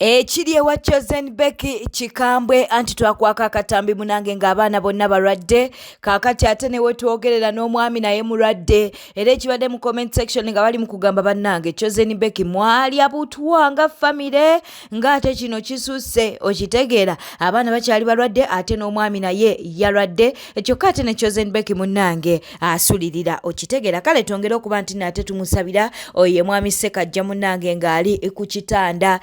Ekiri ewa Chosen Becky kikambwe anti twakwako akatambi munange ng'abaana bonna balwadde kaakati ate ne wetwogerera n'omwami naye mulwadde era ekibadde mu comment section nga bali mu kugamba bannange Chosen Becky mwalya butwa nga famire ng'ate kino kisusse okitegeera abaana bakyali balwadde ate n'omwami naye yalwadde kyokka ate ne Chosen Becky munnange asulirira okitegeera kale twongere okuba nti nate tumusabira oyo ye mwami Ssekajja munnange ng'ali ku kitanda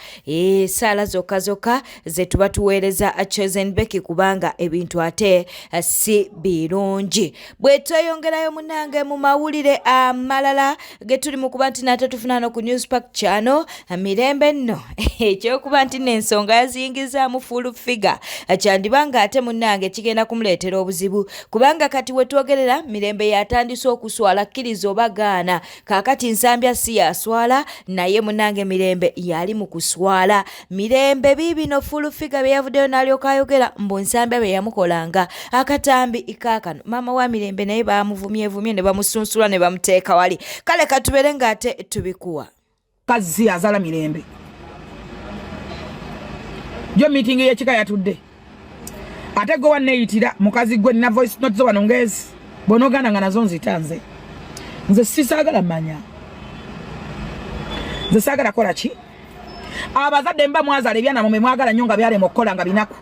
esaala zokka zokka ze tuba tuweereza Chosen Becky kubanga ebintu ate si birungi bwe tweyongerayo munnange mu mawulire amalala ge tuli mu kuba nti nate tufuna no ku Newspark channel mirembe nno ekyokuba nti n'ensonga yaziyingizaamu full figure kyandiba nga ate munnange kigenda kumuleetera obuzibu kubanga kati wetwogerera Mirembe yatandise okuswala kkiriza oba gaana kaakati Nsambya si yaswala naye munnange Mirembe yali mu kuswala Mirembe biibino full figure bye yavuddeyo n'alyoka ayogera mbu Nsambya bye yamukolanga akatambi kaakano maama wa Mirembe naye baamuvumyevumye ne bamusunsula ne bamuteeka wali kale katubeere ng'ate tubikuwa. Kazzi azala Mirembe jo meeting y'ekika yatudde ate gwe wanneeyitira mukazi gwe nina voice note zo wano ngezi bw'onooganda nga nazo nzita nze nze sisaagala manya nze saagala kola ki abazadde mba mwazala ebyana mwe mwagala nnyo nga byalema okukola nga binaku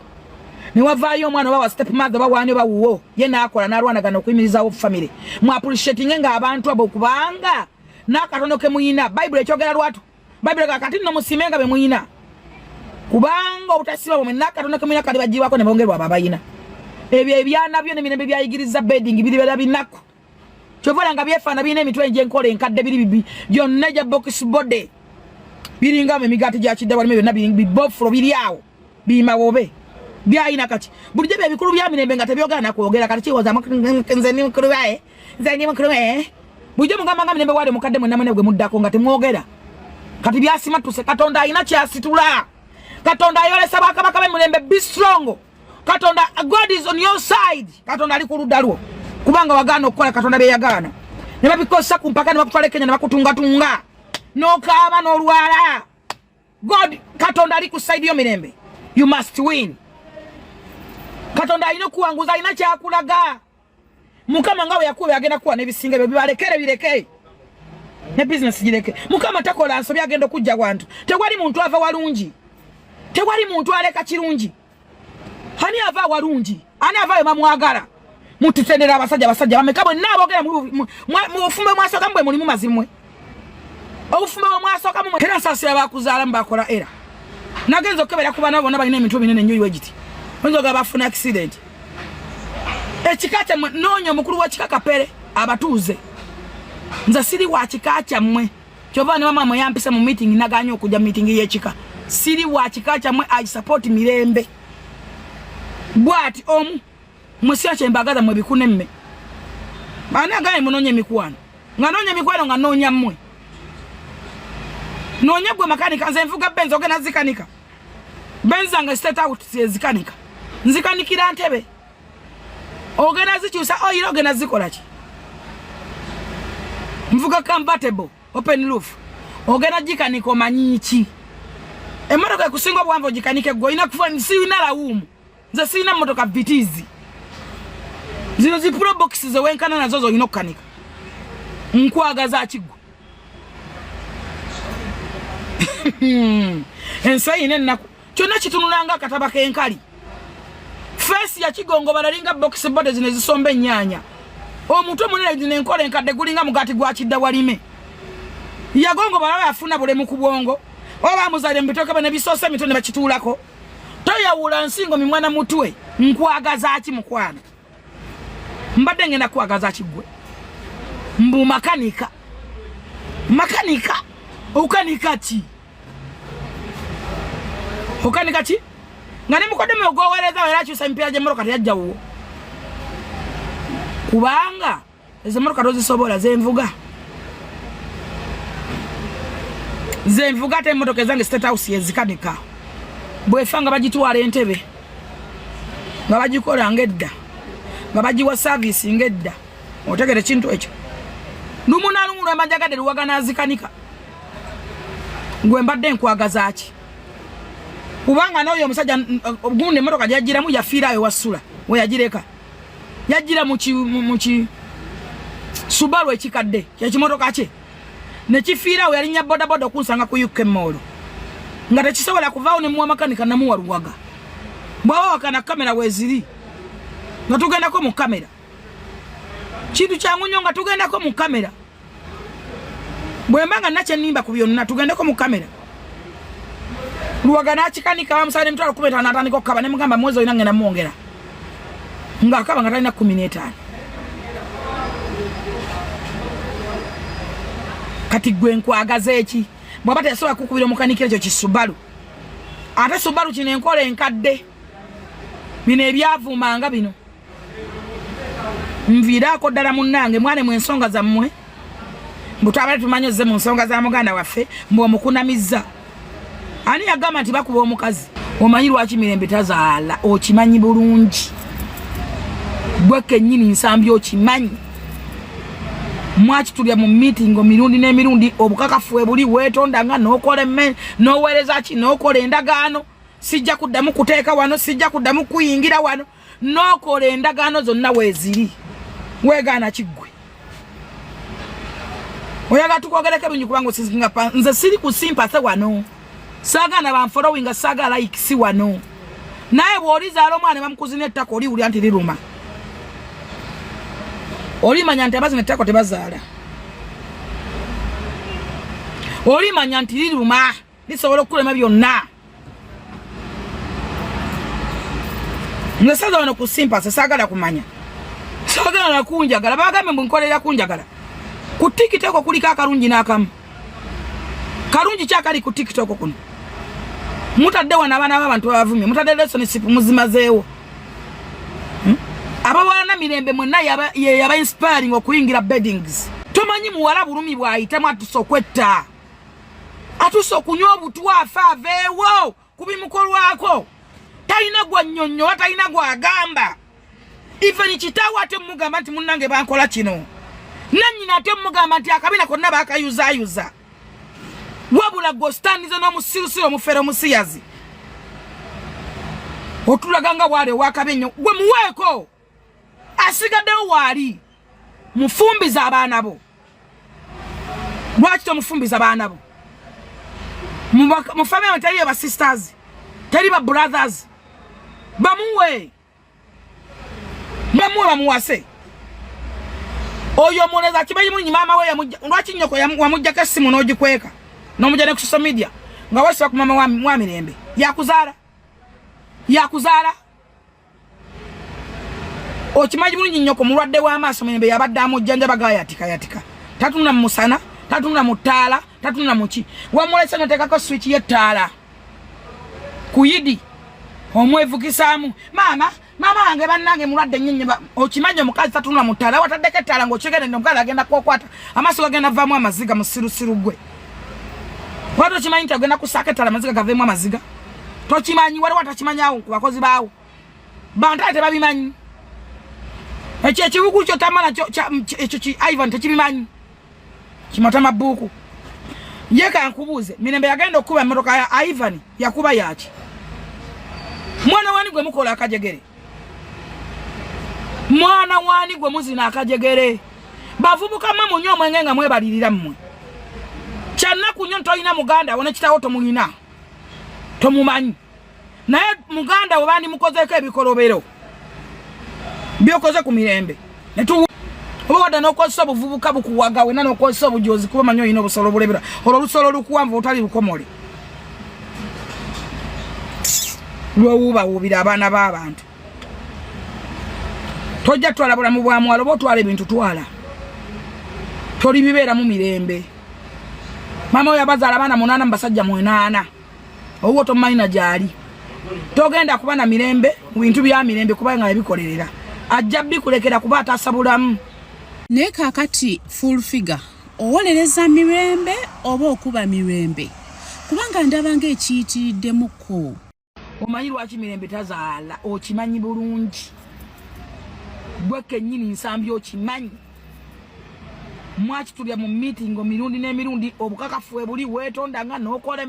ne wavaayo omwana oba wa step mother oba waani oba wuwo ye n'akola n'alwanagana okuyimirizawo family mu appreciatinge nga abantu abo kubanga n'akatono ke muyina bayibuli ekyogera lwatu bayibuli ga kati nno musiime nga be muyina kubanga obutasiima bwamwe n'akatono ke muyina kali bagibwako ne bongerwa abo abayina ebyo ebyana byo n'emirembe byayigiriza bedding biribeera binaku kyova nga byefaana birina emitwe egyenkola enkadde biri bibi byonna egya box body biringa emigaati gya kidda walimu byonna bibofulo biri awo bimawobe byayina kati bulijjo bye bikulu bya mirembe nga tebyogera nakwogera kati kiwoza nze ndi mukulu wae nze ndi mukulu wae bulijjo mugamba nga mirembe wali mukadde mwenna mwene gwe muddako nga temwogera kati byasimatuse katonda alina kyasitula katonda ayolesa bwakabaka be mulembe be strong katonda god is on your side katonda ali ku ludda lwo kubanga wagaana okukola katonda bye yagaana ne babikosa ku mpaka ne bakutwala e kenya ne bakutungatunga n'okaaba n'olwala god katonda ali ku side yo mirembe you must win katonda alina okuwanguza alina kyakulaga mukama nga bwe yakuba agenda kuwa n'ebisinga ebyo bibalekere bireke ne bizinesi gireke mukama takola nsobi agenda okujja wantu tewali muntu ava walungi tewali muntu aleka kirungi ani ava awalungi ani avayo bamwagala mututendera abasajja abasajja bameka bwenna aboogera mu bufumbo mwasookamu bwe mulimu mazimwe obufumbo bwe mwasookamu era nsaasira bakuzaalamu bakola era nagenza okukebera ku baana bonna balina emitwe minene nnyo iwe giti oyinza ogaba bafuna accident ekika kyammwe noonya omukulu w'ekika kapere abatuuze nze siri wa kika kyammwe kyova ne mama yampisa mu meeting naganye okujja meeting y'ekika siri wa kika kyammwe I support mirembe bwati omu musya kyembagaza mwe bikune mme ani agaye munonye emikwano nga noonya emikwano nga noonya mmwe noonya gwe makanika nze nvuga benzi ogenda zikanika benzi zange state out ezikanika nzikanikira ntebe ogenda zikyusa oyira ogenda zikola ki nvuga convertible open roof ogenda gikanika omanyi ki emmotoka ekusinga obuwanvu ogikanike gwe olina kufa sirina lawuumu nze sirina mmotoka vitizi zino zi probox zewenkana nazo zolina okukanika nkwagaza kiggwe ensi eyina ennaku kyonna kitunulanga akataba k'enkali feesi yakigongobala linga box bode zino ezisomba ennyaanya omutwe munene zino enkola enkadde gulinga mugaati gwa kidda walime yagongobala oba yafuna bulemu ku bwongo oba bamuzalire mu bitooke bane bisoose emitwe ne bakituulako toyawula nsingo mimwana mutwe nkwagaza ki mukwano mbadde ngenda kwagaza ki gwe mbu makanika makanika okanika ki okanika ki nga ne mukodemi ogwowereza era akyusa emipiira gy'emmotoka teyajja wuwo kubanga ezo emmotoka tozisobola zenvuga zenvuga ate emmotoka ezange state house yezikanika bwefa nga bagitwala entebe nga bagikola ng'edda nga bagiwa saavisi ng'edda otegere ekintu ekyo lumu nalumu lwemba njagadde luwaga nazikanika gwe mbadde nkwagaza ki Kubanga n'oyo omusajja gundi emmotoka gyajjiramu yafiirayo wasula we yagireka, yajjira muki Subaru ekikadde kyekimotoka kye nekifiirawo. Yalinnya bodaboda okunsanga ku UK Mall nga tekisobola kuvaawo, ne muwa makanika namuwa Luwaga. Bwaba wakana, kamera weeziri nga tugendako mu kamera, kintu kyangu nnyo nga tugendako mu kamera. Bwemba nga nakyenimba ku byonna, tugendeko mu kamera. Luwaga nakikanika, bamusaba nemitwalo 15, atandika okukaba. Nemugamba, mwezi olina ngenda mwongera, ngaakaba nga talina 15. Kati gwe nkwagaza eki bwaba teyasobola kukubira omukanikira ekyo kisubalu? Ate Subaru kino enkola enkadde, bino ebyavumanga bino. Nviiraako ddala munnange, mwane mu ensonga zammwe. Mbu twabale tumanyi ozze mu nsonga za muganda waffe, mbu omukunamizza. Ani yagamba nti bakuba omukazi? Omanyi lwaki Mirembe tazaala? Okimanyi bulungi gwe kennyini Nsambi, okimanyi. Mwakitulya mu meeting emirundi n'emirundi, obukakafu ebuli weetonda nga n'okola n'oweereza ki, n'okola endagaano, sijja kuddamu kuteeka wano, sijja kuddamu kuyingira wano, n'okola endagaano zonna weeziri. Weegaana kiggwe, oyagala tukwogereko ebingi kubanga osinga. Nze siri ku sympathy wano, saagala banfollowinga, saagala likes wano. Naye bw'olizaala omwana ne bamukuzina ettaka, oliwulira nti liruma, olimanya nti abazina ettako tebazaala, olimanya nti liruma, lisobola okukulema byonna. Nze saza wano ku sympathy, saagala kumanya, saagala nakunjagala. Bagambe mbu nkolera kunjagala ku TikTok, kuliko akalungi n'akamu kalungi kyakali ku TikTok kuno. Mutadde wano abaana b'abantu babavumye, mutadde relationship muzimazeewo. Abawalana Mirembe mwenna ye yaba inspiring okuyingira beddings. Tomanyi muwala bulumi bw'ayitamu, atuse okwetta, atuse okunywa obutwa, afe aveewo ku bimukolwako. Talina gwa nnyonnyola, talina gwagamba. Even kitaawe ate mugamba nti munnange bankola kino, nannyina ate mugamba nti akabina konna bakayuzaayuza. Wabula gwe ositanize n'omusirusiru, omufere, omusiyazi, otulaga nga bwali owakabi ennyo. Gwe muweeko asigaddewo waali, mufumbiza abaana bo. Lwaki tomufumbiza baana bo? Mu family teri ba sisters, teri ba brothers? Bamuwe, bamuwe, bamuwase oyo omulenzi. Akimanyi mulungi maama we. Lwaki nnyoko wamugjako essimu n'ogikweka n'omujja ne ku social media nga wesiba ku maama wa Mirembe? Yakuzaala, yakuzaala. Okimanyi bulungi nnyoko mulwadde w'amaaso. Mirembe yabadde amujjanjaba, gayatika yatika, tatunula mu musana, tatunula mu ttaala, tatunula muki. Wamulese noteekako switch y'ettaala ku yidi, omwevukisaamu maama, maama wange bannange mulwadde nnyo nnyo. Okimanyi omukazi tatunula mu ttaala, wataddeko ettaala ng'okigenedde omukazi agenda kwokwata amaaso, gagenda vaamu amaziga. Musirusiru gwe, wati okimanyi nti agenda kusaako ettaala amaziga gaveemu amaziga? Tokimanyi? Waliwo atakimanyawo ku bakozi baawo? Bantu ate tebabimanyi. Ekyo ekibugu kyo tamala ekyo ki Ivan tekibimanyi, kimata mabuuku. Ye kankubuuze, Mirembe yagenda okukuba emmotoka ya Ivan, yakuba yaki? Mwana wani gwe mukola akajegere? Mwana wani gwe muzina akajegere? Bavubuka mmwe munywa omwenge nga mwebalirira mmwe. Kyannaku nnyo, ntolina muganda wo, ne kitawo tomulina, tomumanyi, naye muganda we bandimukozeeko ebikolobero byokoze ku Mirembe. Oba wadda n'okozesa obuvubuka bukuwaga wena n'okozesa obujozi, kuba manyi olina obusolo obulebera, olwo olusolo olukuwanvu otali lukomole lwowuubawuubira abaana b'abantu. Tojja twala bulamu bwa muwala, oba otwala ebintu, twala toli bibeeramu mirembe. Maama oyo abazaala abaana munaana mu basajja mwenaana, owuwo tomumanyi na gyali. Togenda kuba na mirembe mu bintu bya Mirembe, kubanga yabikolerera, ajja bikulekera kuba ataasa bulamu. Naye kaakati Full Figure, owolereza Mirembe oba okuba Mirembe? Kubanga ndaba ng'ekiyitiriddemukko. Omanyi lwaki Mirembe tazaala? Okimanyi bulungi gwe kennyini Nsambi, okimanyi. Mwakitulya mu meeting emirundi n'emirundi, obukakafu ebuli weetonda nga n'okola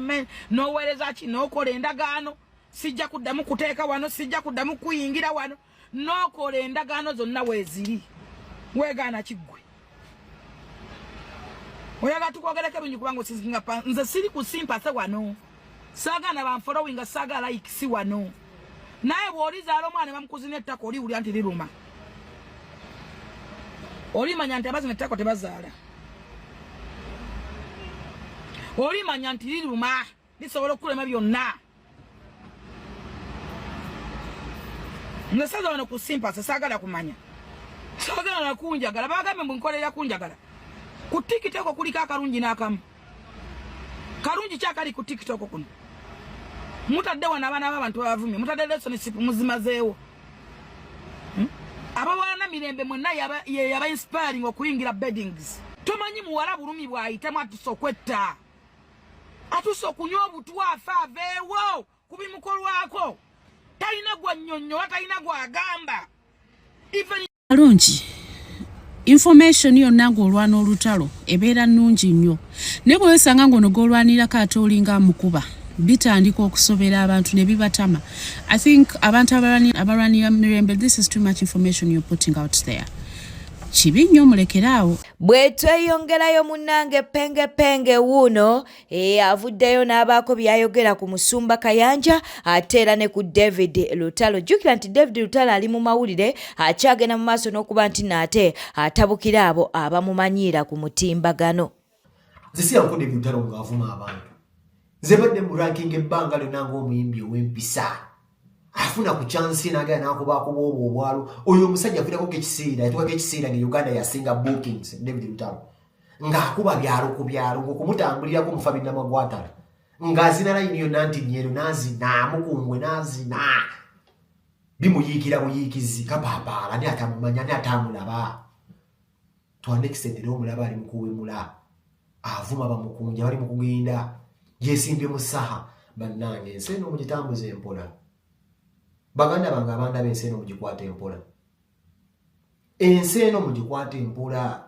n'oweereza ki, n'okola endagaano, sijja kuddamu kuteeka wano, sijja kuddamu kuyingira wano, n'okola endagaano zonna weeziri. Weegaana kiggwe, oyagala tukwogereko ebingi kubanga osizinga. Nze siri ku sympathy wano, saagala banfollowinga, saagala likes wano. Naye bw'olizaala omwana ne bamukuzina ettaka, oliwulira nti liruma, olimanya nti abazina ettako tebazaala, olimanya nti liruma, lisobola okukulema byonna. Nze saza wano ku sympathy, saagala kumanya, saagala nakunjagala. Bagambe mbu nkolerera kunjagala. Ku TikTok kuliko akalungi n'akamu kalungi kyakali ku TikTok kuno. Mutadde wano abaana b'abantu babavumye, mutadde relationship muzimazeewo. Abawalana Mirembe mwenna ye yaba inspiring okuyingira beddings. Tomanyi muwala bulumi bw'ayitamu, atuuse okwetta, atuuse okunywa obutwa, afe aveewo kubimukolwako. Talina gwannyonnyola, talina gwagamba even. Kalungi, information yonna ng'olwana olutalo ebeera nnungi nnyo, naye bwe wesanga ng'ono gw'olwanirako ate olinga amukuba, bitandika okusobera abantu ne bibatama. I think abantu abalwanira Mirembe, this is too much information you're putting out there. Kibi nnyo, mulekere awo. Bwe tweyongerayo munnange, Penge wuuno avuddeyo n'abaako by'ayogera ku musumba Kayanja ate era ne ku David Lutalo. Jjukira nti David Lutalo ali mu mawulire, akyagenda mu maaso n'okuba nti naate atabukira abo abamumanyiira ku mutimbagano. Nze siyanko David Lutalo ng'avuma abantu. Nze badde mu ranking ebbanga lyonna ng'omuyimbi ow'empisa afuna ku chance n'agenda n'akubakuba obwo obwalo. Oyo omusajja aviirako ekiseera, yatuukako ekiseera nga Uganda yasinga bookings. David Lutalo ng'akuba byalo ku byalo, ng'okumutambulirako mufa binnamagwatala, ng'azina layini yonna nti nyero n'azina mukungwe n'azina bimuyiikira buyiikizi kapaapaala. Ani atamumanya? Ani atamulaba? Twanekisendera omulaba ali mukuwemula, avuma bamukunja, bali mu kugenda yesimbye mu saha. Bannange, ensi eno mugitambuza empola. Baganda bange abandaba, ensi eno mugikwata empola, ensi eno mugikwata empola,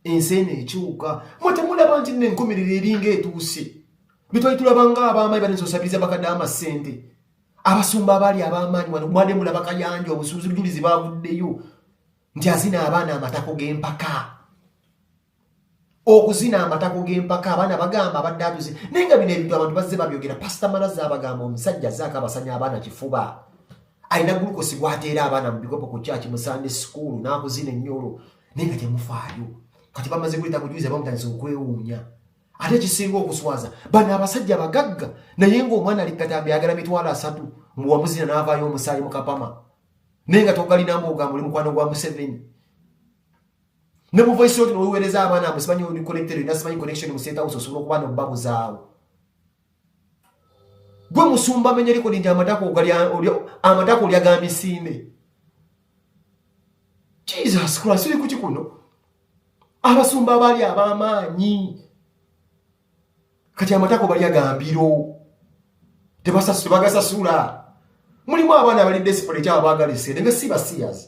ensi eno ekyuka. Mwe temulaba nti nno enkomerero eringa etuuse? Bitwali tulaba nga ab'amaanyi balinza osabiriza bakadde amasente, abasumba abaali ab'amaanyi wano mwadde mulaba Kayanja, obusuuzi bujulizi bavuddeyo nti azina abaana amatako g'empaka, okuzina amatako g'empaka. Abaana bagamba abadde atuze, naye nga bino ebintu abantu bazze babyogera. Pasita Malaza abagamba omusajja azaako abasanya abaana kifuba, alina glucose gwateera abaana mu bikopo ku kyaki mu Sunday school n'akuzina ennyolo, naye nga temufaayo. Kati bamaze kuleeta bujulizi, bamutandisa okwewuunya. Ate ekisinga okuswaza, bano abasajja bagagga, naye ng'omwana ali katambi ayagala 300,000 mbu wamuzina n'avaayo omusaayi mu kapama, naye nga togalina, mbu ogamba oli mukwano gwa Museveni. Ne mu voice note noweereza abaana mbu simanyi oli connected, olina simanyi connection mu State House, osobola okuba nobbabuzaawo. Gwe musumba amenya likodi nti amatako olya ga misinde. Jesus Christ, oli kuki kuno? Abasumba abaali ab'amaanyi kati amatako balya gambiro, tebagasasula. Mulimu abaana abali desperate, abo baagala esente nga si basiyazi.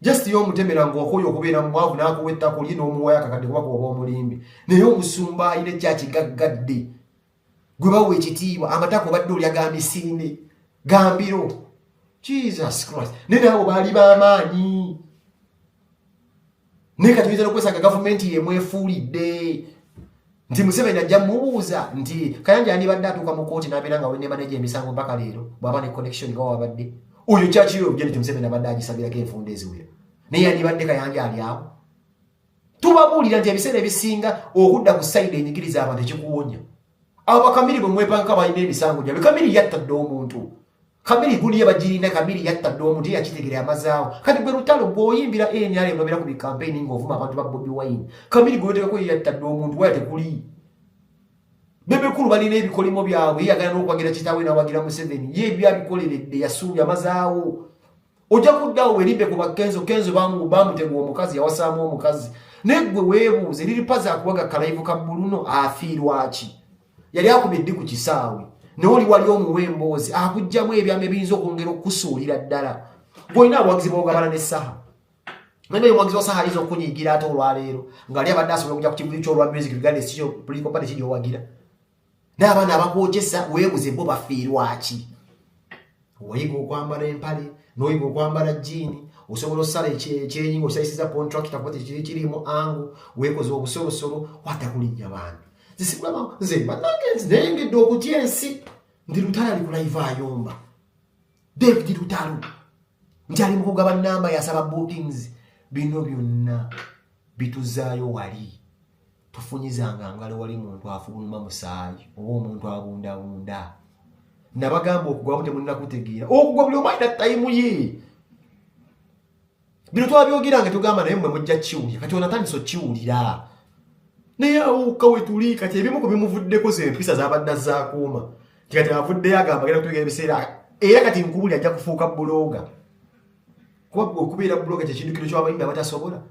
Just ye omutemera ng'okoye okubeera mu mwavu n'akuwa ettako lye n'omuwayo akakadde kuba kuba omulimbi. Naye omusumba alina ekyakigaggadde gwe bawa ekitiibwa, amatako obadde olya ga misinde gambiro. Jesus Christ, naye naabo baali b'amaanyi, naye kati oyinza n'okwesanga gavumenti yemwefuulidde nti Museveni ajja mubuuza nti Kayanja yandibadde atuuka mu kooti n'abeera nga wenemanaja emisango mpaka leero bw'aba ne connection nga wabadde oyo kyakiri obugende nti Museveni abadde agisabirako enfunda eziwera, naye yandibadde Kayanja ali awo. Tubabuulira nti ebiseera ebisinga okudda ku side enyigiriza abantu ekikuwonya. Abo bakamiri bwe mwepanka balina emisango gyabwe. Kamiri yattadde omuntu, kamiri guliye bagirina, kamiri yattadde omuntu, ye yakitegere amazaawo. Kati gwe Lutalo gweoyimbira NRM nobeera ku bikampeyini ng'ovuma abantu ba Bobi Wine, kamiri gweotekako ye yattadde omuntu, waya tekuli. Bebekulu balina ebikolimo byabwe, ye yagala n'okwagira kitaawe n'awagira Museveni, ye ebyo abikoleredde yasuubye amazaawo. Ojja kuddawo werimbe ku bakenzo kenzo bamutega omukazi yawasaamu omukazi. Naye gwe weebuuze, liripaza akuwaga kalayivu ka Buluno afiirwa ki? Yali akubye ddi ku kisaawe? Naye oli wali omuwa emboozi akugjamu ebyama ebiyinza okwongera okukusuulira ddala. Gwolina abawagizi bogabana n'essaha. Naye omuwagizi wa Saha ayinza okunyiigira ate olwaleero ng'ali abadde asobola okujja ku kivulu ky'olwa music regardless kyo political party kijowagira. Naye abaana abakwojesa weebuze bo bafiirwa ki? Wayiga okwambala empale n'oyiga okwambala jjiini, osobola osala ekyenyi ng'osayisiza contractor kuba tekiri kirimu angu, weekoze obusolosolo kwata kulinnya bantu. Nze sikulaba nze bannange nengedde okutya ensi ndi Lutalo ali ku live ayomba. David Lutalo nti ali mu kugaba namba yasaba bookings. Bino byonna bituzaayo wali tufunyizanga ngalo wali muntu afuluma musaayi oba omuntu abundabunda. Nabagamba okugwamu temulina kutegeera okugwa buli omu alina tayimu ye. Bino twabyogera nga tugamba naye mmwe mujja kiwulira, kati ono atandise okiwulira naye awuka wetuli. Kati ebimu ku bimuvuddeko zempisa zabadde azaakuuma nti kati avuddeyo agamba agenda kutuuka ebiseera era kati nkubuli ajja kufuuka blogger, kuba okubeera blogger kyekidukiro ky'abayimbi abatasobola.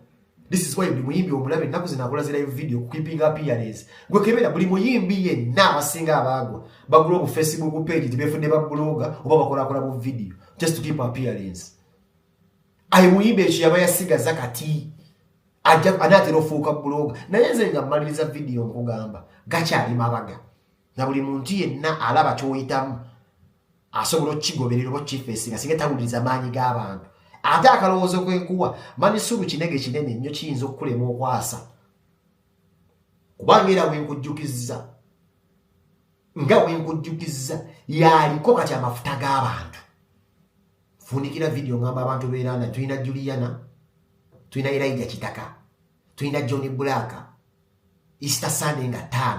This is why buli muyimbi omulabe ennaku zino akola zi live video keeping appearance. Gwe kebera buli muyimbi yenna abasinga abaagwa bagula obu Facebook page tibefudde ba blogger oba bakolakola bu video just to keep appearance. Aye muyimbi ekyo yaba yasigaza kati ajja anaatera ofuuka blogger. Naye nze nga mmaliriza video nkugamba gakyali mabaga na buli muntu yenna alaba ky'oyitamu asobola okukigoberera oba okukifeesinga singa tawuliriza maanyi g'abantu. Ate akalowoozo kwenkuwa manisulu kinege kinene nnyo kiyinza okukulema okwasa, kubanga era wenkujjukizza nga wenkujjukizza yaliko kati amafuta g'abantu. Fundikira video ngamba abantu beeranda tulina Juliana, tulina Elijah Kitaka, tulina John Black. Easter Sunday nga 5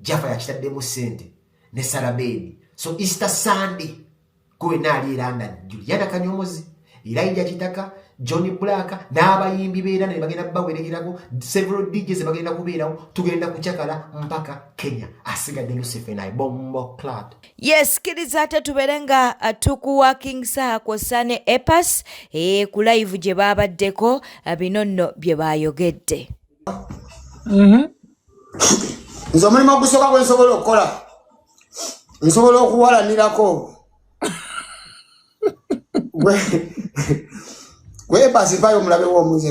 Jaffa yakitaddemu ssente ne Sarabedi. So Easter Sunday kuwenna ali eranda Juliana Kanyomozi, Elijah Kitaka, John Black n'abayimbi beera ne bagenda bawerekerako several DJs bagenda kubeerawo. Tugenda kucakala mpaka Kenya. Asigadde Lucifer naye bombo clad. Yes, kkiriza ate tubeere nga tukuwaking Saha kw'ossa ne Epas ku live gye baabaddeko, bino nno bye baayogedde. Nze omulimu ogusooka gwe nsobola okukola, nsobola okuwalanirako gwe Epasi mpayo omulabe w'omunze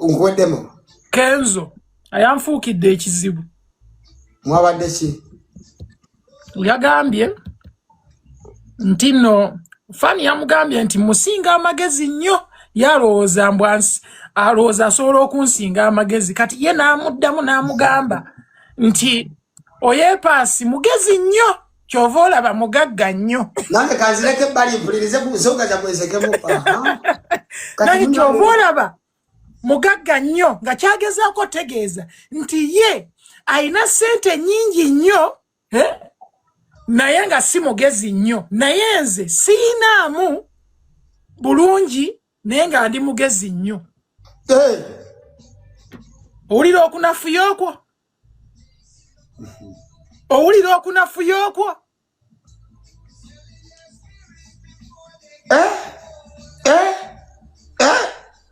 nkuweddemu. Kenzo ayanfuukidde ekizibu. Mwabadde ki? Yagambye nti nno fani yamugambye nti musinga amagezi nnyo, yalowooza mbw alowooza asobola okunsinga amagezi. Kati ye n'amuddamu n'amugamba nti oyepaasi mugezi nnyo, kyova olaba mugagga nnyo. Nange kanzireko ebbali mpulirize ku nsonga zammwe nsekemu. Nange kyova olaba mugagga nnyo, nga kyagezaako otegeeza nti ye alina ssente nnyingi nnyo, eh? Naye nga si mugezi nnyo, naye nze siinaamu bulungi naye nga ndi mugezi nnyo. Owulira okunafuya okwo? Owulira okunafuya okwo? Eh, eh, eh.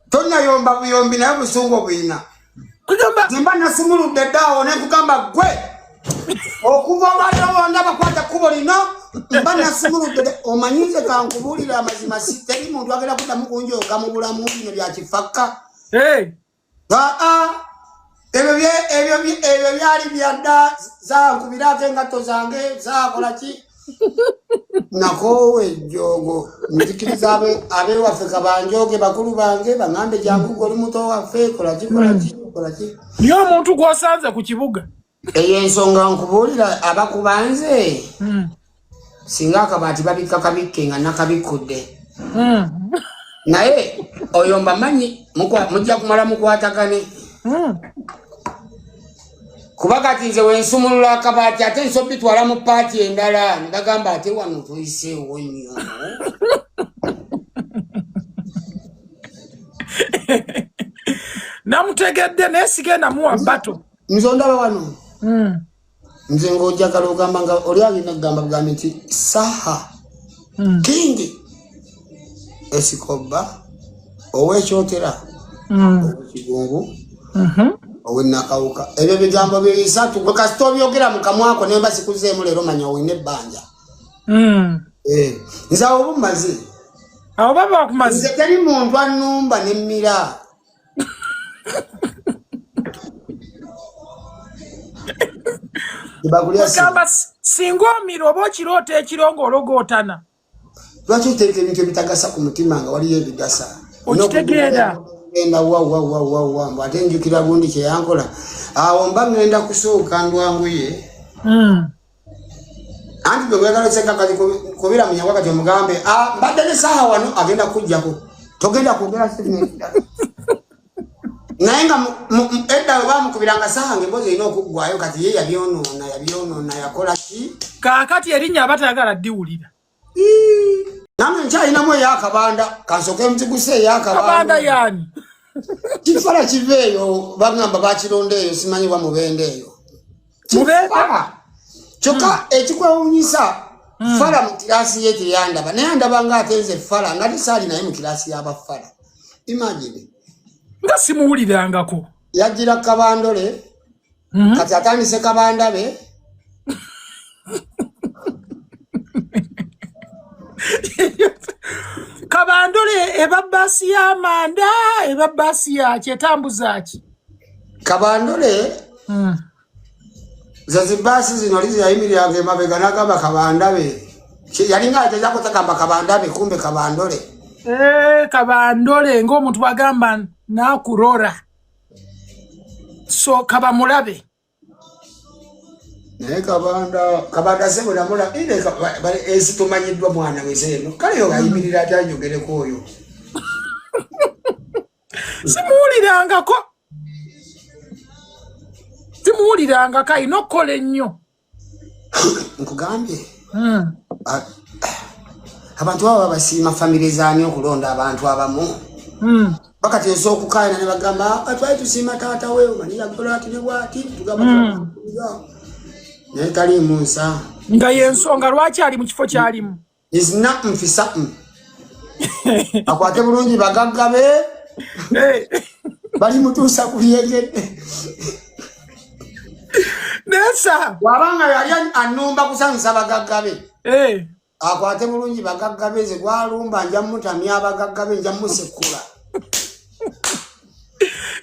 Tonnayomba buyombi naye obusungu obuyina. Kugamba Nze nasumuludde ddaawo ne nkugamba gwe okuva olwaleero wonna bakwata kkubo lino mba nasumuludde dda. Omanyi nze kankubuulira amazima, si teri muntu agenda kuddamu kunjooga mu bulamu bino bya kifakka. Aa, ebyo byali byadda, zankubiraako engatto zange zakola ki, nakoowa ejjoogo. Nzikiriza abewaffe kabanjooge, bakulu bange baŋŋambe jangu gwe oli muto waffe, kola ki, kola ki, kola ki. Niye omuntu gw'osanze ku kibuga. Eyo ensonga nkubuulira abakubanze singa akabaati babikka kabikke nga nakabikkudde. Naye oyo mbamanyi mujja kumala mukwatagane. Kuba kati nze wensumulula akabaati ate nso bitwala mu paati endala ne bagamba ate wano tuyiseewo nnyo. Namutegedde naye sigenda muwa bato. Nze ondaba wano. Nze ng'ojagala ogamba nga oli agenda kugamba bugambi nti Saha King Esikoba ow'ekyotera ow'ekigungu ow'enakawuka, ebyo bigambo bibisatu gwe kasita obyogera mu kamwako nemba sikuzeemu leero manya olina ebbanja. Eh, nze awo obumaze. Abo baba bakumaze. Nze teri muntu annumba nemmira. Bagamba singa omira oba okiroota ekiro ng'ologootana. Lwaki oteeka ebintu ebitagasa ku mutima nga waliyo ebigasa? Okitegeera. Ngenda wa wa wa wa wa mbu ate njukira gundi kye yankola. Awo mba ngenda kusooka ndwanguye. Anti gwe gweyagala oseka kati kubira munyagwa kati omugambe mbadde ne saaha wano agenda kujjako togenda kwogera statement ddala. Naye nga edda bwe bamukubiranga saaha ng'emboozi erina okuggwayo kati ye yabyonoona yabyonoona yakola ki? Kaakati erinnya aba tayagala ddiwulira. Nange nkyalinamu ey'akabanda kansooke nziguse ey'akabanda. Kabanda yaani? Kifala kiva eyo bagamba bakironda eyo simanyi wa Mubende eyo. Mubende? Kyokka ekikwewuunyisa Fala mu kiraasi ye teyandaba naye andaba nga ate nze Fala nga tesaali naye mu kiraasi y'abafala. Imagine. Nga simuwulirangako. Yajjira Kabandole kati atandise Kabandabe. Kabandole eba bbaasi y'amanda eba bbaasi yaki etambuza ki? Kabandole ze zibbaasi zino lizi yayimiriranga emabega n'agamba Kabandabe. Yalinga agezaako tagamba Kabandabe kumbe Kabandole. Kabandole ng'omuntu bw'agamba n'akulora. So kabamulabe. Naye Kabanda sebo namula ile ensi tomanyiddwa mwana weze eno. Kale yo ayimirira atya njogereko oyo. Simuwulirangako. Simuwulirangako alina okukola ennyo. Nkugambye. Abantu baba basiima famire zaani okulonda abantu abamu. Bakati osobola okukaayana ne bagamba, twali tusiima taata we, omanyi yakola ati ne bw'ati, tugamba naye taliimu nsa. Nga y'ensonga lwaki ali mu kifo ky'alimu. Is not nfisa. Akwate bulungi bagagga be. Balimutuusa ku byengedde. Nesa. Bw'abanga yali annumba kusanyusa bagagga be. Akwate bulungi bagagga be, nze gwalumba nja mutamya abagagga be, nja musekula.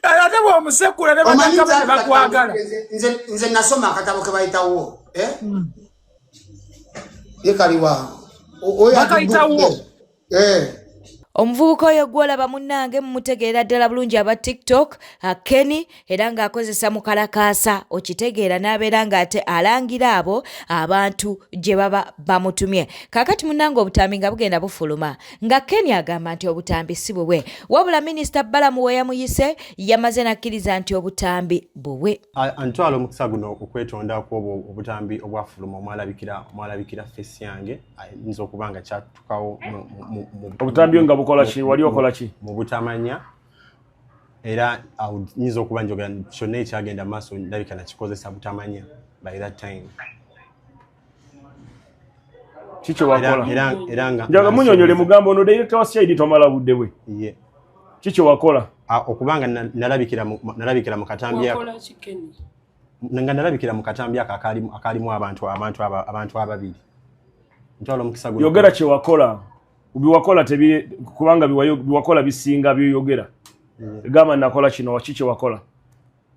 Ate bw'omusekula ne bagagga be tebakwagala. Nze nasoma akatabo ke bayitawo. Ye kaliwa. Bakayitawo. Omuvubuka oyo gw'olaba munnange mumutegeera ddala bulungi aba TikTok, Kenny, era ng'akozesa mukalakaasa okitegeera n'abeera ng'ate alangira abo abantu gye baba bamutumye. Kaakati munnange obutambi nga bugenda bufuluma nga Kenny agamba nti obutambi si bubwe, wabula Minisita Balamu we yamuyise yamaze n'akkiriza nti obutambi bubwe. Ntwala omukisa guno okwetonda ku obwo obutambi obwafuluma omwalabikira face yange, ayinza okuba nga kyatukawo obutambi nga bukola ki? Wali okola ki? Mu butamanya, era nyinza okuba njogera kyonna ekyagenda mu maaso ndabika nakikozesa butamanya by that time. Kiki wakola? Era nga Njaga munyonyole mugambo ono director wa CID tomala budde bwe. Kiki wakola? Okubanga nalabikira mu katambi ako. Nga nalabikira mu katambi ako akalimu abantu ababiri. Ntwala omukisa guno. Yogera kye wakola. Biwakola tebi kubanga biwakola bisinga by'oyogera. Gamba nakola kino kiki wakola?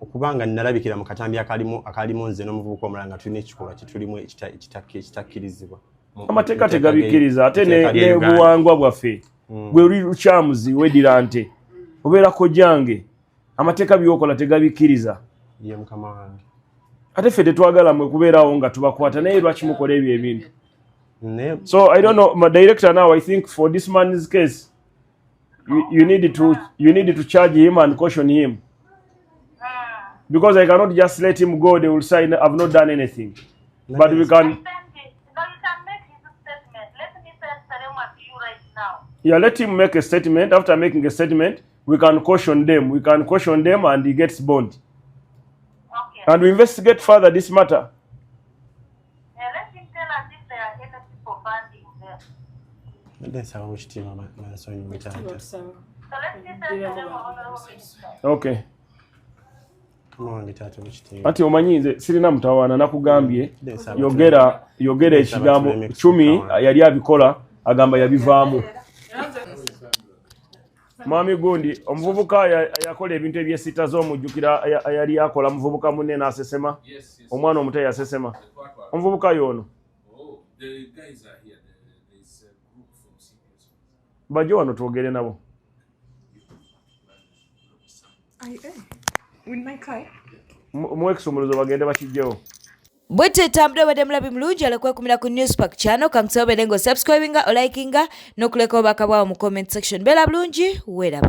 Okubanga nalabikira mu katambi akalimu nze n'omuvubuka omulala nga tulina ekikolwa kitulimu ekitakkirizibwa. Amateeka tegabikkiriza ate ne buwangwa bwaffe. Gwe oli lukyamuzi weddira nte. Obeera kojjange. Amateeka by'okola tegabikkiriza. Ye mukama wange. Ate ffe tetwagala mwe kubeerawo nga tubakwata naye lwaki mukola ebyo ebintu? So I don't know, my director now, I think for this man's case, you need to charge him and caution him. Because I cannot just let him go, they will say I've not done anything. But we can. No, you can make his statement. Let me send Salema to you right now. Yeah, let him make a statement. After making a statement, we can caution them. We can caution them and he gets bond. Okay. And we investigate further this matter. Yeah, let him tell us if there are any people funding them. So let me send Salema, Honorable Minister. Okay. Anti omanyi nze sirina mutawaana nakugambye yogera ekigambo Chumi yali abikola agamba yabivaamu. Mwami gundi omuvubuka yakola ebintu ebyesita z'omujjukira yali akola muvubuka munne n'asesema omwana omuto yasesema omuvubuka y'ono. Oh, Bajje wano twogere nabo. Muwe ekisumuluzo bagende bakijjewo. Bwetyo etambula obadde mulabi mulungi ala kwekumira ku Newspark channel kankusaba obeere nga osubscribinga olikinga n'okuleka obubaka bwawo mu comment section. Beera bulungi weeraba.